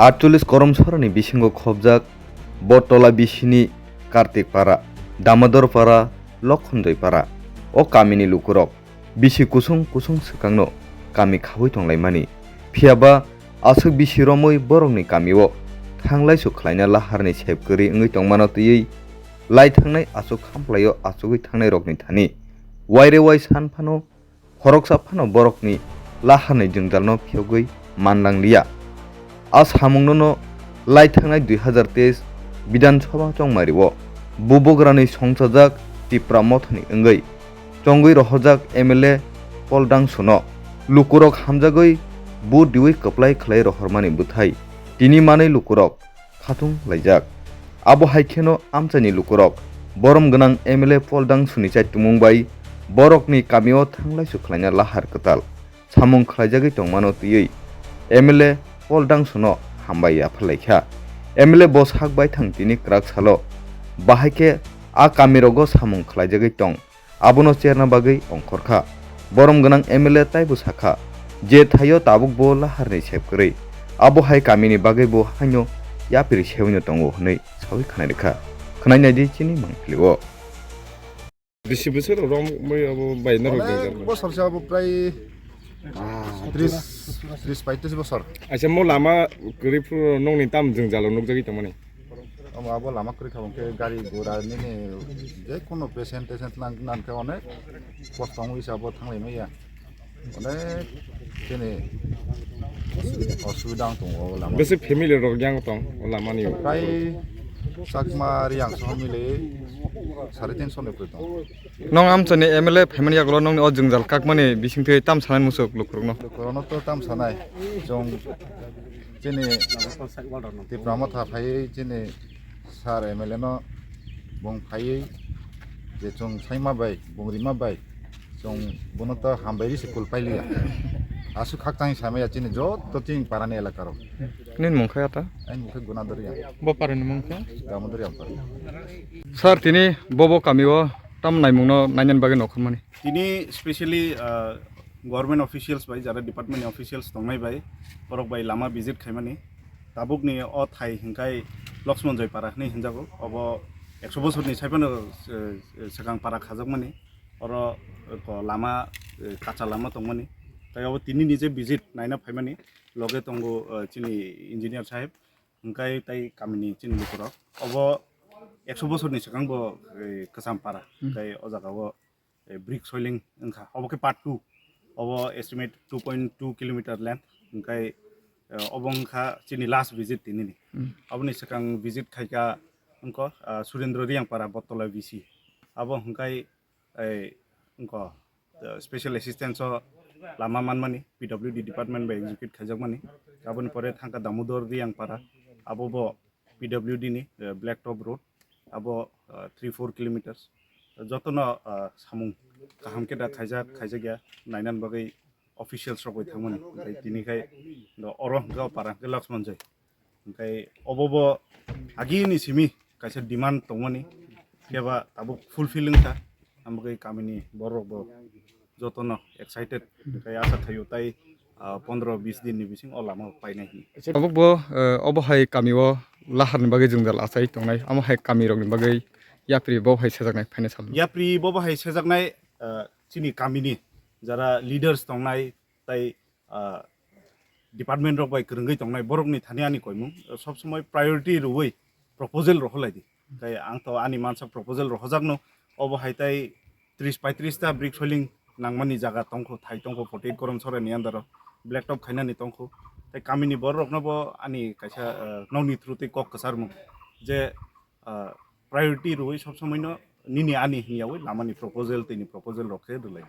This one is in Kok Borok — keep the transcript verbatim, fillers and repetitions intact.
Atchollis Koromsorani bisingo khobjak Bottola bisini Kartik Para, Damodor Para, Lokhonjoi Para. O kamini lukurok bisi kusung kusung swkangno kami khaui tonglaimani. Phiyaba aswk bisi romwi borokni kamio thanglaisu khlaina laharni sep kwrwi wngwi tongmano twiwi lai thangnai aswk khamplaio achugwi thangnairokni thani. Waire wai san phano khoroksa phano borokni laharni jwngjalno phiyogwi manlang liya. A samungno no lai thangnai dui hazar teis Bidhan Sabha chongmario Bubagrani songchajak Tipra Mothani wngwi chongwi rohorjak M L A Paul Dangsuno lukurok hamjagwi vote riwi kwplai khlai rohormani bwthai tini manwi lukurok khatung laijak. Abo hai kheno amchaini lukurok borom gwnang M L A Paul Dangsuni chaitumung bai borokni kamio thanglaisu khlaina lahar kwtal samung khlaijagwi tongmano twiwi M L A Paul Dangsuno hambai yapharlaikha. M L A bo sak baithang tini kwrak salo bahai khe a kamirogo samung khlaijagwi tong. Abono cherna bagwi ongkhorkha. Borom gwnang M L A taibo sakha, je thaio tabukbo laharni sep kwrwi. Abo hai kamini bagwibo haino yapri sewino tongo hwnwi saui khwnai rwkha. Khwnai naidi chini mangpilio. Bisi bwswk romwi abo bai norok Onek jwngjal? Bosor se abo prai tris, tris paitris bosor. Acha mo lama kwrwi phuru nokni tam jwngjalo nukjagwi tongmani? Omo abo lama kwrwi kha hwnkhe gari gura nini je kono patient tesent nang-, nangkhe onek kosto wngwi se abo thanglai maya. Onek chini osubida wng tongo o lama. Bwswk family rok yang tong o lamani? Prai Chakma Riang soho mili sare tinso ni kwrwi tongo. Nong amchani M L A phaimani yagulo nongni o jwngjal kakmani bisingtwi tam sanai musuk lukurokno? Lukurokno to tam sanai. Chwng chini Tipra Motha phaiwi chini sir M L A no bung phaiwi je chwng saima bai, bung rima bai, chwng bono to hambai ri se kul pailiya. Aswk khakchangni saimaya chini joto chini parani elaka rok. Nini mung khe ata? Ani mung khe Gunadoriya. Bo parani mung khe? Damodoriya parani. Sir, tini bobo kamio tam naimungno nainani bagwi nongkhormani? Tini specially, ah, government officials bai, jara department ni officials tongnai bai, borok bai lama visit khaimani. Tabukni o thai hwnkhai Loksmonjoi para hwnwi hwnjago. Obo ekso bosorni saiphano, eh, eh, swkang para khajakmani. Oro, eh, ko lama, eh, kacha lama tongmani. Tai obo tinini je visit naina phaimani, loge tongo, eh, chini engineer saheb, hwnkhai tai kamini chini lukurok. Obo ekso bosorni swkang bo, eh, kwcham para. Hmm. Hwnkhai o jaga o eh, brick soiling wngkha. Obo khe part two. Obo estimate two point two kilometer length. Hwnkhai, eh, obo wngkha chini last visit tinini. Hmm. Aboni swkang visit khaikha wngkha, ah, Surendra Riyangpara Bottolai V C. Abo hwnkhai, eh, wngkha, eh, special assistance o lama manmani, P W D department bai execute khaijakmani. Aboni pore thangkha Damodor Riyangpara. Abo bo P W D ni, eh, black top road, abo, eh, three four kilometers. Jotono, eh, samung kaham khe da khaijak, khaijakya, nainani bagwi officials rok bai thangmani. Hwnkhe tini khai do oro hwnkhe o para hwnkhe Laksmonjoi. Hwnkhe obo bo agini simi kaisa demand tongmani, phiya ba tabuk fulfill wngkha. Amo khe kamini borok bo jotono excited, hwnkhe asa thaio tai, ah, pondro bis din ni bising o lama painai hinwi. Tabuk bo, eh, obo hai kami o lahar ni bagwi jwngjal achai tongnai, amo hai kami rok ni bagwi yapri bo hai sejaknai phainai sal. Yapri bo bo hai sejaknai, ah, chini kamini jara leaders tongnai, tai, ah, department rok bai kwrwngwi tongnai borokni thani ani koimung, sob somoi priority rwui proposal rohorlai di. Tai ang to ani mansa proposal rohojakno, obo hai tai tris paitris ta brick soiling nangmani jaga tongkho, thai tongkho forty eight Koromsorani under o black top khainani tongkho. Tai kamini borok rokno bo ani kaisa, ah, nokni through twi kok kwcharmung je, ah, priority rwui sob somoi no nini ani hwnyaui lamani proposal tini proposal rok khe rwlai.